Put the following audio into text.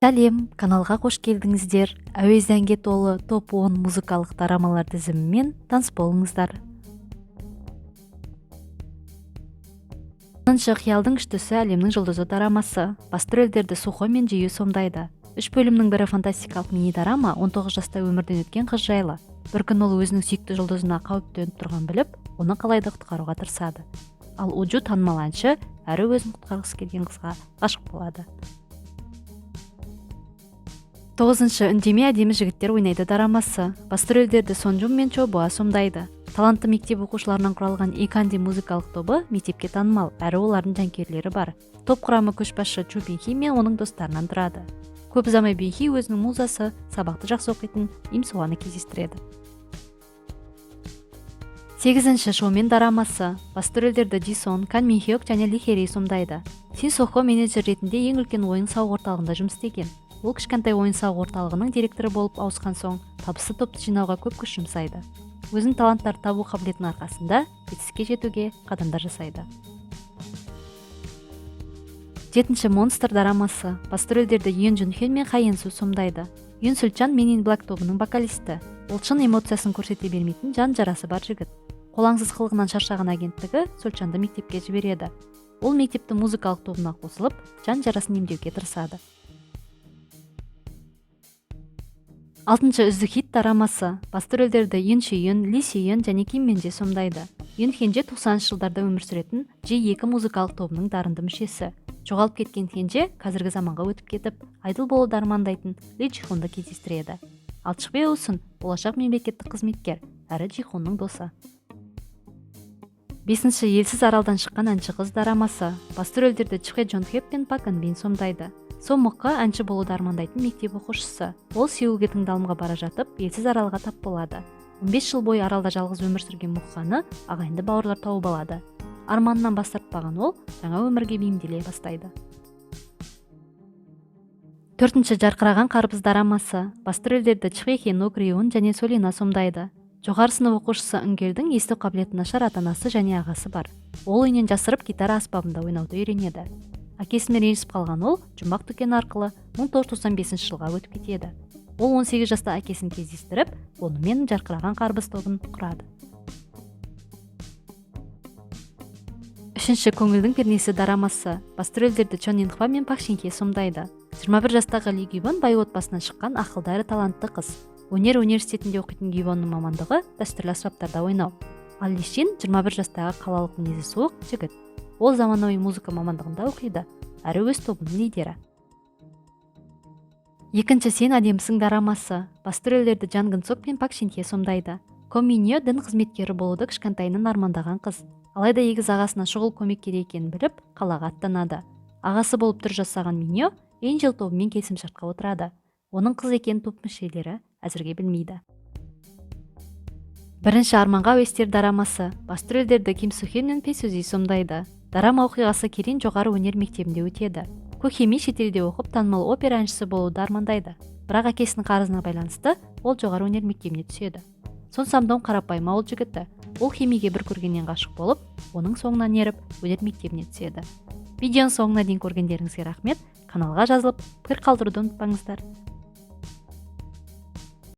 Сәлем, каналға қош келдіңіздер. Әуезді әнге толы топ 10 музыкалық дорамалар тізімімен таныс болыңыздар. Оныншы «Қиялдың күштісі әлемнің жұлдызы» дорамасы. Басты рөлдерді Сухо мен Жию сомдайды. Үш бөлімнің бірі фантастикалық мини-дорама 19 жаста өмірден өткен қыз жайлы. Бір күні ол өзінің сүйікті жұлдызына қауіп төніп тұрғанын біліп, оны қалайда құтқаруға тырысады. Ал Уджу танымал әнші, әрі өзін құтқарғысы келген қызға ғашық болады. Тоғызыншы «Үндеме, әдемі жігіттер ойнайды» дорамасы. Басты рөлдерді Сон Джун мен Чо Боа сомдайды. Талантты мектеп оқушыларынан құралған Иканди музыкалық тобы мектепке танымал, әрі олардың жанкүйерлері бар. Топ құрамы көшбасшы Чу Бинхи мен оның достарынан тұрады. Көп ұзамай Бинхи өзінің музасы, сабақты жақсы оқитын Им Суаны кездестіреді. Сегізінші «Шоумен» дорамасы. Басты рөлдерді Джисон, Кан Мин Хёк және Ли Хери сомдайды. Син Сохо менеджер ретінде ең үлкен ойын-сауық орталығында жұмыс істеген. Ол кішкентай ойын-сауық орталығының директоры болып ауысқан соң, табысты топты жинауға көп күш жұмсайды. Өзінің таланттарды табу қабілетінің арқасында жетістікке жетуге қадамдар жасайды. Жетінші «Монстр» дорамасы. Басты рөлдерді Юн Джун Хён мен Ха Ен Су сомдайды. Юн Сүлчан Men in Black тобының вокалисті. Ол шын эмоциясын көрсете бермейтін жан жарасы бар жігіт. Қолаңсыз қылығынан шаршаған агенттігі Сүлчанды мектепке жібереді. Ол мектептің музыкалық тобына қосылып, жан жарасын емдеуге тырысады. Алтыншы «Үздік хит» дорамасы. Басты рөлдерді Юн Ши Юн, Ли Си Юн және Ким Мен Же сомдайды. Юн Хенже 90-шы жылдарда өмір сүретін G2 музыкалық тобының дарынды мүшесі. Жоғалып кеткен Хенже қазіргі заманға өтіп кетіп, айдол болуды армандайтын Ли Джихунды кездестіреді. Ал Чхве Усын болашақ мемлекеттік қызметкер, әрі Джихунның досы. Бесінші «Елсіз аралдан шыққан әнші қыз» дорамасы. Басты рөлдерді Чхве Джон Хёп пен Пак Ын Бин сомдайды. Со Мыққа әнші болуды армандайтын мектеп оқушысы. Ол Сеулге тыңдалымға бара жатып, елсіз аралға тап болады. 15 жыл бойы аралда жалғыз өмір сүрген Мұққаны ағайынды бауырлар тауып алады. Арманынан бас тартпаған ол жаңа өмірге бейімделе бастайды. Төртінші «Жарқыраған қарбыз» дорамасы. Басты рөлдерді Чхве Хенок, Риун және Солина сомдайды. Жоғары сынып оқушысы Үнгелдің есту қабілеті нашар ата-анасы және ағасы бар. Ол үйінен жасырып гитара аспабында ойнауды үйренеді. Әкесімен ренжісіп қалған ол жұмбақ дүкен арқылы 1995 жылға өтіп кетеді. Ол 18 жаста әкесін кездестіріп, онымен «Жарқыраған қарбыз» тобын құрады. Үшінші «Көңілдің пернесі» дорамасы. Басты рөлдерді Чон Ин Хва мен Пак Шин Хе сомдайды. 21 жастағы Ли Гювон бай отбасынан шыққан ақылды әрі талантты қыз. Өнер университетінде оқитын Гювонның мамандығы дәстүрлі аспаптарда ойнау. Ал Ли Шин 21 жастағы қалалық мінезі суық жігіт. Ол заманауи музыка мамандығында оқиды, әрі өз тобының лидері. Екінші «Сен әдемісің» дорамасы. Басты рөлдерді Джан Гын Сок пен Пак Шин Хе сомдайды. Ко Мин Нё дін қызметкері болуды кішкентайынан армандаған қыз. Алайда егіз ағасына шұғыл көмек керек екенін біліп, қалаға аттанады. Ағасы болып түр жасаған Миньо Энджел тобымен келісімшартқа отырады. Оның қыз екенін топ мүшелері әзірге білмейді. Бірінші «Арманға әуестер» дорамасы. Басты рөлдерді Ким Су Хен мен Пе Сузи сомдайды. Дорама оқиғасы Керин жоғары өнер мектебінде өтеді. Ко Хеми шетелде оқып, танымал опера әншісі болуды армандайды. Бірақ әкесінің қарызына байланысты ол жоғары өнер мектебіне түседі. Сон Самдон қарапайым ауыл жігіті. Ол Хемиге бір көргеннен ғашық болып, оның соңынан еріп, өнер мектебіне түседі. Видеоның соңына дейін көргендеріңізге рахмет. Каналға жазылып, пікір қалдыруды ұмытпаңыздар.